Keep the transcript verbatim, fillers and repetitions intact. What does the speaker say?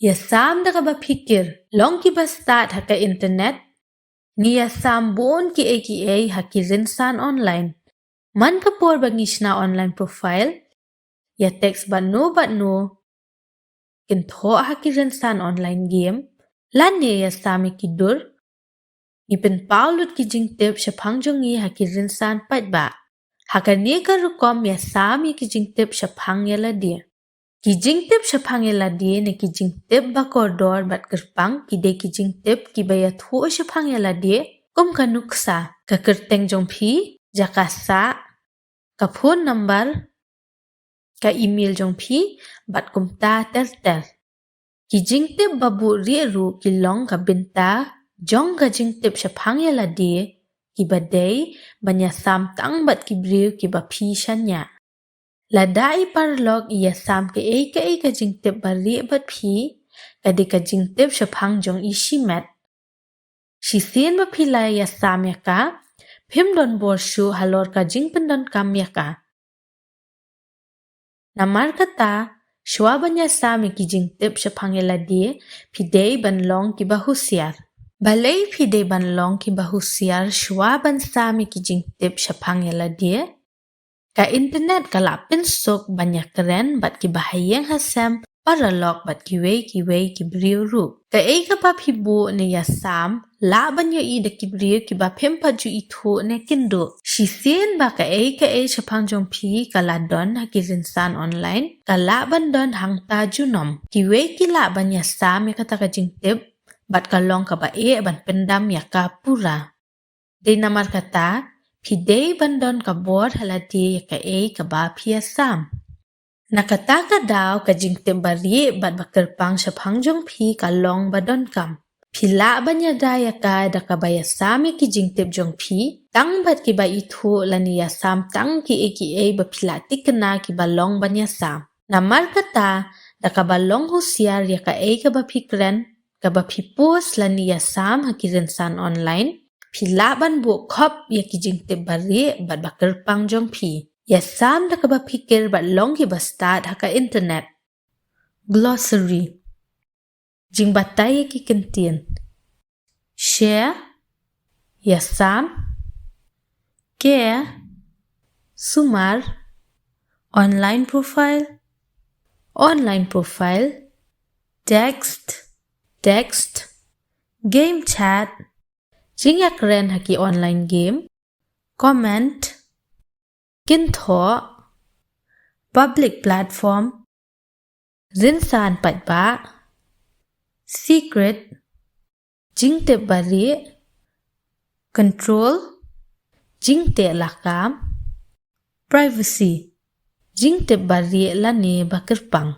Ïa sam da kaba phikir, long kiba stad ha ka internet. Ngi ïa sam bun kiei kiei ha ki rynsan online. Man ka por ba ngi shna online profile, ïa text bad no bad no, kynthoh ha ki rynsan online game, lane ïa sam ïa ki dur, ngi pynpaw lut ki jingtip shaphang jong ngi ha ki rynsan paidbah. Ha kane ka rukom ïa sam ïa ki jingtip shaphang ïa lade. Ki jingtip shaphang ïa lade ne ki jingtip ba kordor bad kyrpang ki dei ki jingtip kiba ïathuh shaphang ïa lade, kum ka nuksa, ka kyrteng jong phi, jaka sah, ka phone number, ka email jong phi, bad kumta ter ter. Ki jingtip ba buhrieh ruh ki long ka bynta jong ka jingtip shaphang ïa lade, kiba dei ban ïa sam tang bad ki briew kiba phi shaniah. Lada i paralok i ïa sam kaei kaei ka jingtip ba rieh bad phi, ka dei ka jingtip shaphang jong i shimet. Shisien ba phi la ïa sam ïa ka, phim don bor shuh halor ka jingpyndonkam ïa ka. Namar kata, shuwa ban ïa sam ïa ki jingtip shaphang ïa lade, phi dei ban long kiba husiar. Balei phi dei ban long kiba husiar shuwa ban sam ïa ki jingtip shaphang ïa lade? Ka internet ka la pynsuk ban ïa kren bad kiba ha ïing ha sem, paralok bad kiwei kiwei ki briew ruh. Kaei kaba phi buh ne ïa sam, lah ban ïohi da ki briew kiba phim pat ju ithuh ne kynduh. Shisien ba kaei kaei shaphang jong phi ka la don ha ki rynsan online, ka lah ban don hangta junom. Kiwei ki lah ban ïa sam ïa kata ka jingtip, bad ka long kaba eh ban pyndam ïa ka pura. Dei namar kata, phi dei ban don ka bor ha lade ïa kaei kaba phi ïa sam. Na kata ka daw ka jingtip ba rieh bad ba kyrpang shaphang jong phi ka long ba donkam. Phi lah ban ïada ïa ka da kaba ïa sam ïa ki jingtip jong phi, tang bad kiba ithuh lane ïa sam tang kiei kiei ba phi la thikna kiba long ban ïa sam. Namar kata, da kaba long husiar ïa kaei kaba phi kren, kaba phi post lane ïa sam ha ki rynsan online, phi lah ban buh khop ïa ki jingtip ba rieh bad ba kyrpang jong phi. Ïa sam da kaba phikir bad long kiba stad ha ka internet. Glossary. Jingbatai ïa ki kyntien. Share, ïa sam. Care, sumar. Online profile, online profile. Text, text. Game chat, jingïakren ha ki online game. Comment, kynthoh. Public platform, rynsan paidbah. Secret, jingtip ba rieh. Control, jingteh lakam. Privacy, jingtip ba rieh lane ba kyrpang.